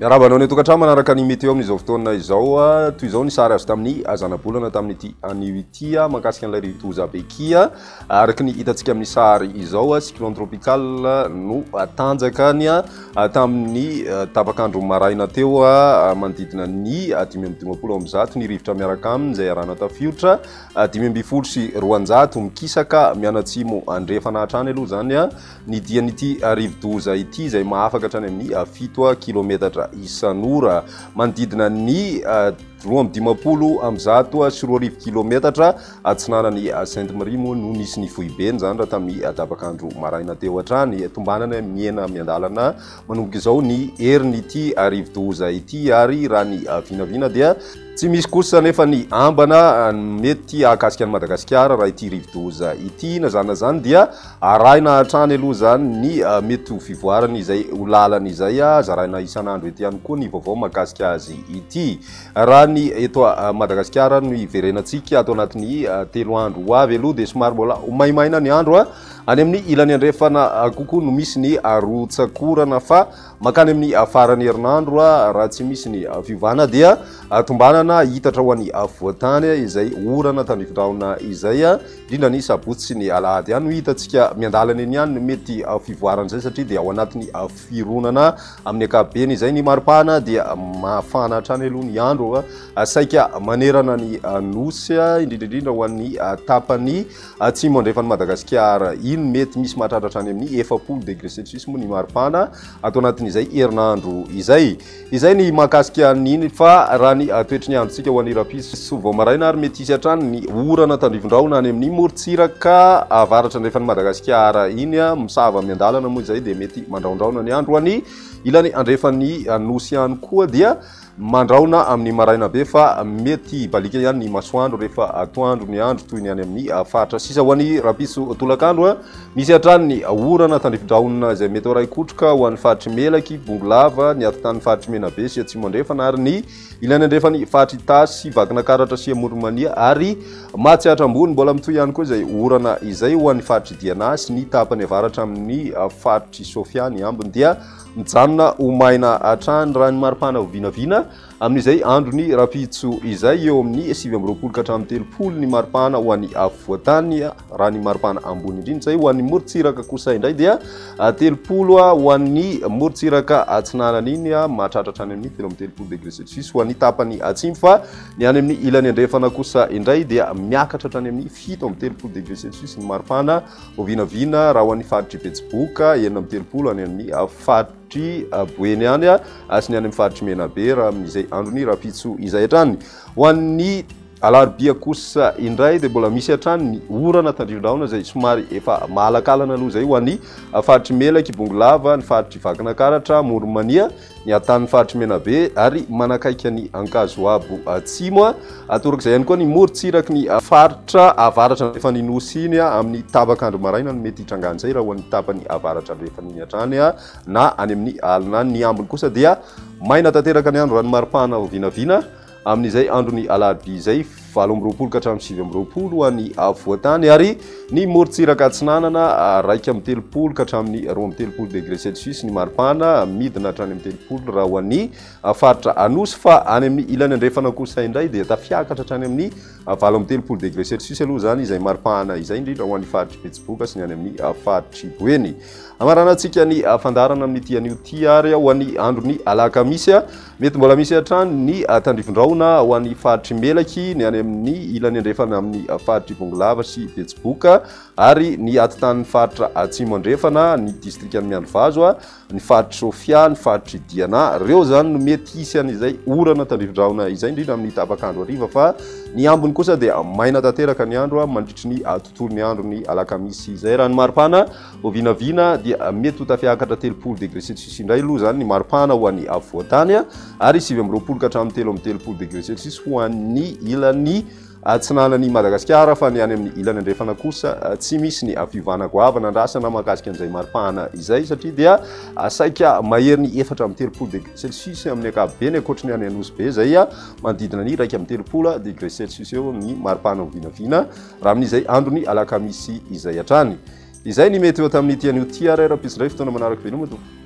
Miarahaba anao any an-tokantrano manaraka ny météo amin'izao fotoana izao. Toy izao ny sary azo tamin'ny zanabolana tamin'ity anio ity mahakasika an'ilay rivodoza Bekia. Araka ny hitantsika amin'ny sary izao, cyclone tropical no tanjakany tamin'ny tapak'andro maraina teo, manodidina ny 155 ny rivotra miaraka aminy izay arahana tafiotra 215 mikisaka mianatsimo andrefana hatrany aloha izany ny dian'ity rivodoza ity izay mahafaka hatrany amin'ny 7 kilometatra isan'ora, manodidina ny 252 kilometatra atsinanan'i Sainte Marie moa no nisy ny foibeny izany raha tamin'ny tapak'andro maraina teo hatrany. Tombanana mihena miandalana manomboka izao ny herin'ity rivodoza ity ary raha ny vinavina dia Tsy misy kosa anefa ny ambana mety hahakasika an'i Madagasikara raha ity rivodoza ity. Na izany na izany dia arahina hatrany aloha izany ny mety ho fivoarany izay ho lalany izay. Zaraina isan'andro eto ihany koa ny vaovao mahakasika azy ity. Raha ny eto Madagasikara no hiverenantsika ato anatin'ny 3 andro ho avy aloha dia somary mbola ho maimaina ny andro. Any amin'ny ilany andrefana kokoa no misy ny rotsak'orana fa Mankany amin'ny faran'ny herinandro, raha tsy misy ny fiovana dia tombanana hitatra ho any afovoan-tany izay orana tandrifin-drahona izay, indrindra ny sabotsy sy ny alahady ihany no hitantsika miandalana eny ihany ny mety fivoaran'izay satria dia ao anatin'ny fironana amin'ny ankapobeny izay ny maripana dia mafana hatrany aloha ny andro saika manerana ny nosy, indrindra indrindra ho an'ny tapany Atsimo andrefan'i Madagasikara iny mety misy mahatratra hatrany amin'ny 40 degré celsius moa ny maripana ato anatin'izay herinandro izay. Izay ny mahakasika an'iny fa raha ny toetry ny androntsika ho an'ny rahampitso vao maraina ary mety hisy hatrany ny orana tandrivindrahona any amin'ny morontsiraka avaratra andrefan'i Madagasikara iny, misava miandalana moa izay dia mety mandrahondrahona ny andro any ilany andrefan'ny nosy ihany koa dia Mandrahona amin'ny maraina be fa mety hibaliaka ihany ny masoandro rehefa atoandro ny andro toy ny any amin'ny faritra sisa. Ho an'ny rahampitso tolakandro, misy hatrany ny orana tandrifi-drahona izay mety ho iray kotroka ho an'ny faritr'i Melaky, Bongolava, ny atitan'ny faritr'i Menabe sy Atsimo Andrefana ary ny ilany andrefan'ny faritr'i Itasy, Vakinankaratra sy Amoron'i Mania ary Matsiatra Ambony. Mbola mitohy ihany koa izay orana izay ho an'ny faritr'i Diana sy ny tapany avaratra amin'ny faritr'i Sofia. Ny ambiny dia Mijanona ho maina hatrany raha ny maripana ho vinavina amin'izay andron'ny rahampitso izay, eo amin'ny 29 ka hatramin'ny 30 ny maripana ho an'ny afovoan-tany, raha ny maripana ambony indrindra izay. Ho an'ny morontsiraka kosa indray dia 30 ho an'ny morontsiraka atsinanana iny, mahatratra hatrany amin'ny 33 degré celsius ho an'ny tapany atsimo, fa ny any amin'ny ilany andrefana kosa indray dia miakatra hatrany amin'ny 37 degré celsius ny maripana Vao vinavina raha ho an'ny faritr'i Betsiboka, 36 any amin'ny faritr'i Boeny any sy ny any amin'ny faritr'i Menabe raha amin'izay andron'ny rahampitso izay hatrany. Ho an'ny alarobia kosa indray dia mbola misy hatrany ny orana tandrifindrahona izay somary efa mahalakalana aloha izay ho an'ny faritr'i Melaky, Bongolava, ny faritr'i Vakinakaratra, Amoron'i-Mania, ny atanin'ny faritr'i Menabe ary manakaiky an'i Ankazoabo Atsimo. Torak'izay ihany koa ny morontsiraky ny faritra avaratra andrefan'ny Nosy iny amin'ny tapak'andro maraina no mety hitrangan'izay raha ho an'ny tapany avaratra andrefana iny hatrany na any amin'ny alina any. Ny ambiny kosa dia maina tanteraka ny andro raha ny maripana ho vinavina. Amin'izay andron'ny alarobia izay, 28 ka hatramin'ny 29 ho an'ny afovoan-tany ary ny morontsiraka atsinanana 31 ka hatramin'ny 32 degré celsius ny maripana, midina hatrany amin'ny 30 raha ho an'ny faritra Anosy fa any amin'ny ilany andrefana kosa indray dia tafiakatra hatrany amin'ny 38 degré celsius aloha izany izay maripana izay, indrindra ho an'ny faritr'i Betsiboka sy ny any amin'ny faritr'i Boeny. Hamaranantsika ny fandaharana amin'ity anio ity ary ho an'ny andron'ny alakamisy. Mety mbola misy hatrany ny tandrifindrahona ho an'ny faritr'i Melaky, ny any amin'ny ilany andrefana amin'ny faritr'i Bongolava sy Betsiboka ary ny atitan'ny faritra Atsimo Andrefana, ny distrikan'i Miandrivazo, ny faritr'i Sofia, ny faritr'i Diana. Ireo izany no mety hisy an'izay orana tandrifindrahona izay, indrindra amin'ny tapak'andro hariva fa ny ambiny kosa dia maina tanteraka ny andro mandritry ny tontolon'ny andron'ny alakamisy izay. Raha ny maripana Vao vinavina dia mety ho tafiakatra 30 degré celsius indray aloha izany ny maripana ho an'ny afovoan-tany ary 29 ka hatramin'ny 33 degré celsius ho an'ny ilany atsinanan'i Madagasikara fa ny any amin'ny ilany andrefana kosa tsy misy ny fiovana goavana andrasana mahakasika an'izay maripana izay satria dia saika mahery ny 34 degré celsius amin'ny ankapobeny ankoatry ny any Anosibe izay manodidina ny 31 degré celsius eo ny maripana ho vinavina raha amin'izay andron'ny alakamisy izay hatrany. Izay ny mety ho tamin'ity anio ity ary rahampitso indray fotoana manaraka veloma tompoko.